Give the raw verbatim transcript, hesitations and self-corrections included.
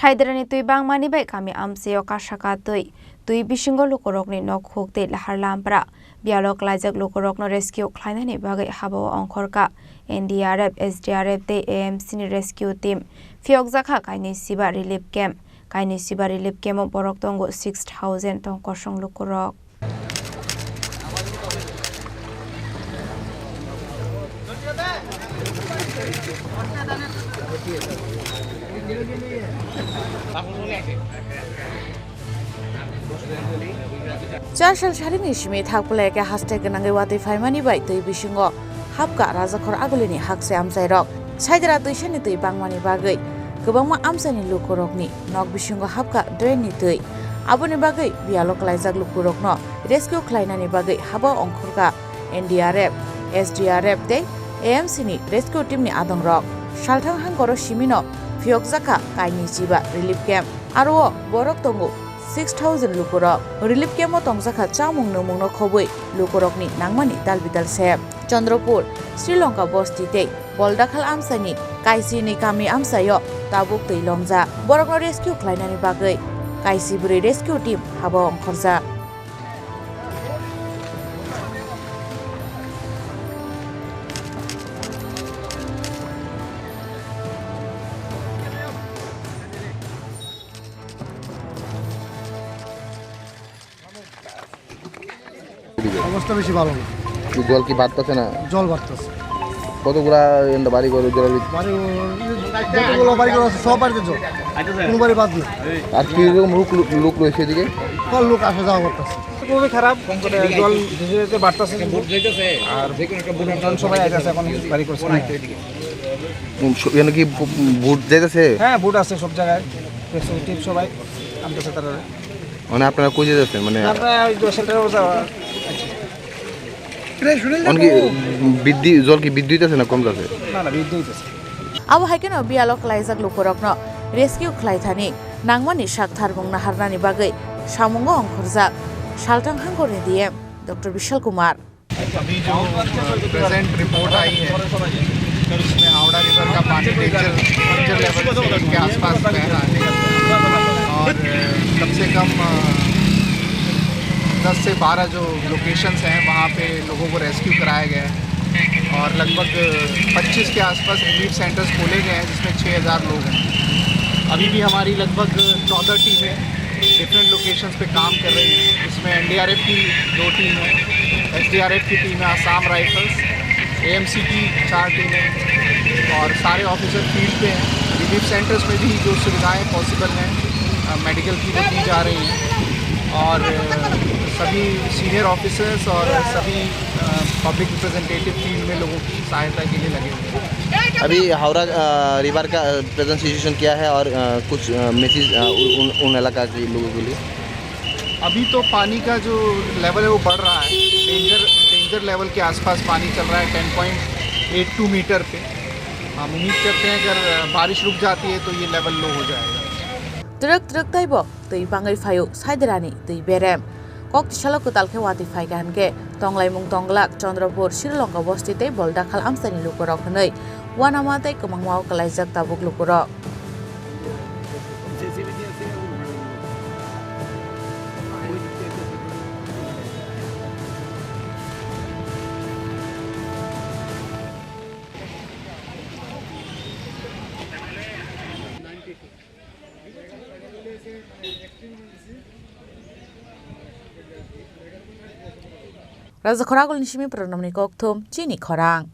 Saidrani twi bangmani bai kami amchaio kasaka twi. Twi bisingo lukurokni nok huk tei lahar lampra. Biyalo klaijak lukurokno rescue khlainani bagwi habao ongkhorkha N D R F, S D R F tei A M C ni rescue team. Phiyokjakha kainwi siba relief camp. Kainwi siba relief camp o borok tongo six thousand tong kosong lukurok. Char sal sarini simi thak pulai khe haste gwnangwi watwi phaimani bai twi bisingo hapka Rajakhor Agulini hakse amchairok. Saidra twisani twi bangmani bagwi kwbangma amchaini lukurokni nok bisingo hapka drain ni twi. Aboni bagwi biyalo klaijak lukurokno rescue khlainani bagwi habo ongkhorkha N D R F, S D R F tei A M C ni rescue team ni adongrok. Salthang hangkoro simino phiyokjakha kainwi chiba relief camp. Aro o borok tongo six thousand lukurok. Relief camp o tongjakha chamung nwmungno khobwi lukurokni nangmani tal bital se. Chandrapur, Sri Lanka bosti tei Boldakhal amchaini kaisini kami amchaio tabuk twi lomjak. Borokno rescue khlainani bagwi kaisi bwrwi rescue team habo ongkhorjak. অবস্থা বেশি ভালো না। কি জল কি বাড়তেছে না? জল বাড়তেছে। কতগুলা এন্ড বাড়ি ঘর জলের ভিতরে? বাড়ি ঘর, যতগুলো বাড়ি ঘর আছে, সব বাড়িতে জল, কোনো বাড়ি বাদ নেই। আর কি রকম লোক, লোক রয়েছে এদিকে? কল লোক আসা যাওয়া করতেছে। খুবই খারাপ, জল ধীরে ধীরে বাড়তেছে। আর জনসভায় আছে, এখন বাড়ি করছে না। উম, স-, এখানে কি ভো-, ভোট যাইতেছে? হ্যাঁ, ভোট আছে সব জায়গায়, রেপ্রেজেন্টেটিভ সবাই আনতেছে তারা। মানে আপনারা কই যেতেছেন? মানে আমরা ওই যে সেন্টারে যাওয়া। অন কি বৃদ্ধি, জল কি বৃদ্ধি হইতেছে না কম যাচ্ছে? না, না, বৃদ্ধি হইতেছে। Abo hai kheno biyalo klaijak lukurokno rescue khlai thani nangmani sak tharmung naharnani bagwi samungo ongkhorjak Salthang Hangkorni D M Doctor Bishal Kumar. अभी जो, अ, प्रेजेंट रिपोर्ट आई है, उसमें हावड़ा रिवर का पानी डेंजर, डेंजर लेवल के आसपास बह रहा है और, अ, कम से कम, अ, दस से बारह जो लोकेशंस हैं, वहाँ पे लोगों को रेस्क्यू कराया गया है और लगभग पच्चीस के आसपास रिलीफ सेंटर्स खोले गए हैं, जिसमें छः हज़ार लोग हैं। अभी भी हमारी लगभग चौदह टीमें डिफरेंट लोकेशंस पे काम कर रही हैं। इसमें एनडीआरएफ की दो टीम है, एसडीआरएफ की टीम है, आसाम राइफल्स, एएमसी की चार टीमें और सारे ऑफिसर फील्ड पे हैं। रिलीफ सेंटर्स में भी जो सुविधाएं पॉसिबल हैं, अ, मेडिकल की, वो दी जा रही हैं और, अ, सभी सीनियर ऑफिसर्स और सभी, अ, पब्लिक रिप्रेजेंटेटिव फील्ड में लोगों की सहायता के लिए लगे हुए हैं। अभी हावड़ा, अ, रिवर का, अ, प्रेजेंट सिचुएशन क्या है और, अ, कुछ, अ, मैसेज, अ, उ-, उन, उन इलाका के लोगों के लिए? अभी तो पानी का जो लेवल है वो बढ़ रहा है, डेंजर, डेंजर लेवल के आसपास पानी चल रहा है, ten point eight two metre पे। हम उम्मीद करते हैं अगर, अ, बारिश रुक जाती है तो ये लेवल लो हो जाएगा। Twrwk twrwk teibo twi bangwi phaio Saidrani twi berem. Kok tisalo kwtal khe watwi phaikha hinkhe tonglaimung tonglak Chandrapur, Sri Lanka bosti tei Boldakhal amchaini lukurok hwnwi uanama tei kwmangmao kwlaijak tabuk lukurok. Rajakhor Agulini simi Pranamni kokthum chini khorang.